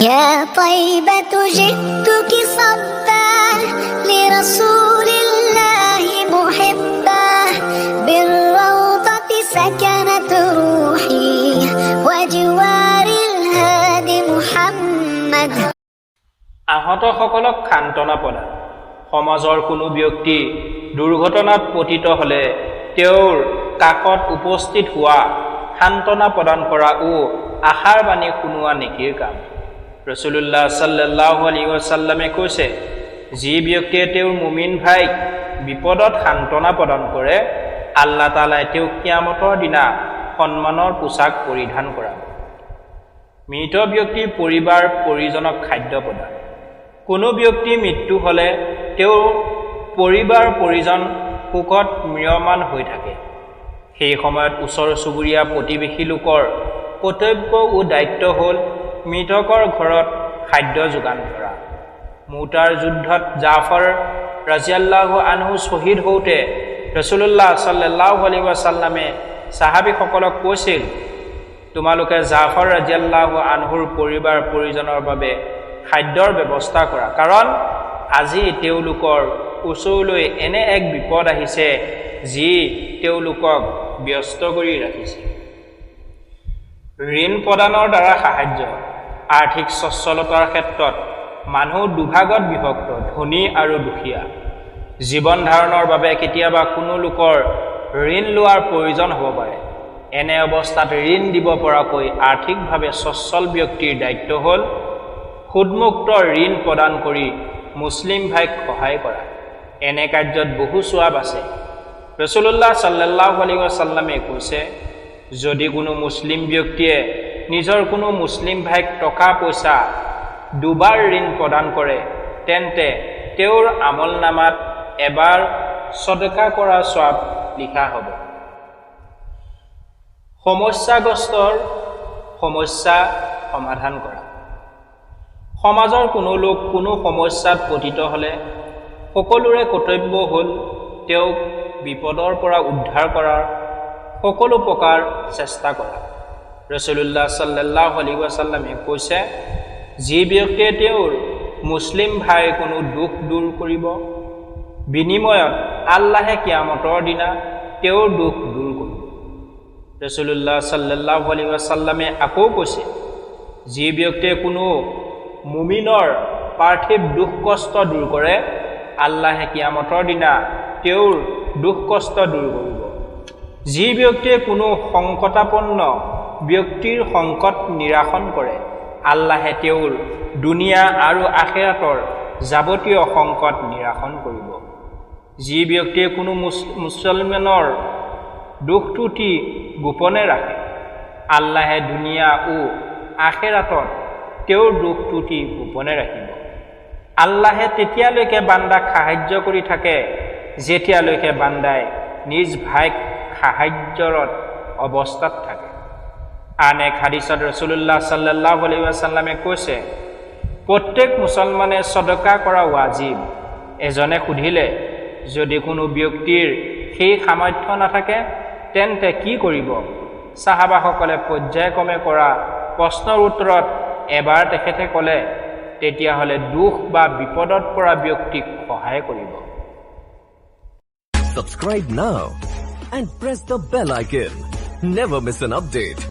يا طيبة جئتك صبا لرسول الله محبا، بالروضة سكنت روحي وجوار الهادي محمد. আহতসকলক সান্তনা প্ৰদান। সমাজৰ কোনো ব্যক্তি দুৰ্ঘটনাত পতিত হ'লে তেওঁৰ কাষত উপস্থিত হোৱা, সান্তনা প্ৰদান কৰা ও আশাৰ বাণী শুনোৱা নেকীৰ কাম। ৰচুলুল্লাহ চাল্লাল্লাহু আলাইহি ৱাছাল্লামে কৈছে, যি ব্যক্তিয়ে তেওঁৰ মুমিন ভাইক বিপদত সান্তনা প্ৰদান কৰে, আল্লাহ তালাই তেওঁক কিয়ামতৰ দিনা সন্মানৰ পোছাক পৰিধান কৰাব। মৃত ব্যক্তিৰ পৰিবাৰ পৰিজনক খাদ্য প্ৰদান। কোনো ব্যক্তিৰ মৃত্যু হ'লে তেওঁৰ পৰিবাৰ পৰিজন শোকত ম্ৰিয়মান হৈ থাকে। সেই সময়ত ওচৰ চুবুৰীয়া প্ৰতিবেশী লোকৰ কৰ্তব্য ও দায়িত্ব হ'ল মৃতকৰ ঘৰত খাদ্য যোগান ধৰা। মুতাৰ যুদ্ধত জাফৰ ৰাজিয়াল্লাহু আনহু শ্বহীদ হওঁতে ৰচুলুল্লাহ চাল্লাল্লাহু আলাইহি ৱাছাল্লামে চাহাবীসকলক কৈছিল, তোমালোকে জাফৰ ৰাজিয়াল্লাহু আনহুৰ পৰিবাৰ পৰিজনৰ বাবে খাদ্যৰ ব্যৱস্থা কৰা, কাৰণ আজি তেওঁলোকৰ ওচৰলৈ এনে এক বিপদ আহিছে যি তেওঁলোকক ব্যস্ত কৰি ৰাখিছে। ঋণ প্ৰদানৰ দ্বাৰা সাহায্য। আৰ্থিক সচ্ছলতাৰ ক্ষেত্ৰত মানুহ দুভাগত বিভক্ত, ধনী আৰু দুখীয়া। জীৱন ধাৰণৰ বাবে কেতিয়াবা কোনো লোকৰ ঋণ লোৱাৰ প্ৰয়োজন হ'ব পাৰে। এনে অৱস্থাত ঋণ দিব পৰাকৈ আৰ্থিকভাৱে সচ্ছল ব্যক্তিৰ দায়িত্ব হ'ল সুদমুক্ত ঋণ প্ৰদান কৰি মুছলিম ভাইক সহায় কৰা। এনে কাৰ্যত বহু ছোৱাব আছে। ৰচুলুল্লাহ চাল্লাল্লাহু আলাইহি ৱাছাল্লামে কৈছে, যদি কোনো মুছলিম ব্যক্তিয়ে নিজৰ কোনো মুছলিম ভাইক টকা পইচা দুবাৰ ঋণ প্ৰদান কৰে, তেন্তে তেওঁৰ আমল নামাত এবাৰ চদকা কৰা ছোৱাব লিখা হ'ব। সমস্যাগ্ৰস্তৰ সমস্যা সমাধান কৰা। সমাজৰ কোনো লোক কোনো সমস্যাত পতিত হ'লে সকলোৰে কৰ্তব্য হ'ল তেওঁক বিপদৰ পৰা উদ্ধাৰ কৰাৰ সকলো প্ৰকাৰ চেষ্টা কৰা। ৰচুলুল্লাহ চাল্লাল্লাহু আলাইহি ৱাছাল্লামে কৈছে, যি ব্যক্তিয়ে তেওঁৰ মুছলিম ভাইৰ কোনো দুখ দূৰ কৰিব, বিনিময়ত আল্লাহে কিয়ামতৰ দিনা তেওঁৰ দুখ দূৰ কৰিব। ৰচুলুল্লাহ চাল্লাল্লাহু আলাইহি ৱাছাল্লামে আকৌ কৈছে, যি ব্যক্তিয়ে কোনো মুমিনৰ পাৰ্থিৱ দুখ কষ্ট দূৰ কৰে, আল্লাহে কিয়ামতৰ দিনা তেওঁৰ দুখ কষ্ট দূৰ কৰিব। যি ব্যক্তিয়ে কোনো সংকটাপন্ন ব্যক্তিৰ সংকট নিৰাসন কৰে, আল্লাহে তেওঁৰ দুনিয়া আৰু আখেৰাতৰ যাৱতীয় সংকট নিৰাসন কৰিব। যি ব্যক্তিয়ে কোনো মুছলমানৰ দোষ ত্ৰুটি গোপনে ৰাখে, আল্লাহে দুনিয়া ও আখেৰাতত তেওঁৰ দোষ ত্ৰুটি গোপনে ৰাখিব। আল্লাহে তেতিয়ালৈকে বান্দাক সাহায্য কৰি থাকে, যেতিয়ালৈকে বান্দাই নিজ ভাইক সাহায্যৰত অৱস্থাত থাকে। আন এক হাদিছত ৰচুলুল্লাহ চাল্লাল্লাহু আলাইহি ৱাছাল্লামে কৈছে, প্ৰত্যেক মুছলমানে চদকা কৰা ৱাজিব। এজনে সুধিলে, যদি কোনো ব্যক্তিৰ সেই সামৰ্থ্য নাথাকে, তেন্তে কি কৰিব? চাহাবাসকলে পৰ্যায়ক্ৰমে কৰা প্ৰশ্নৰ উত্তৰত এবাৰ তেখেতে ক'লে, তেতিয়াহ'লে দুখ বা বিপদত পৰা ব্যক্তিক সহায় কৰিব। Subscribe now and press the bell icon. Never miss an update.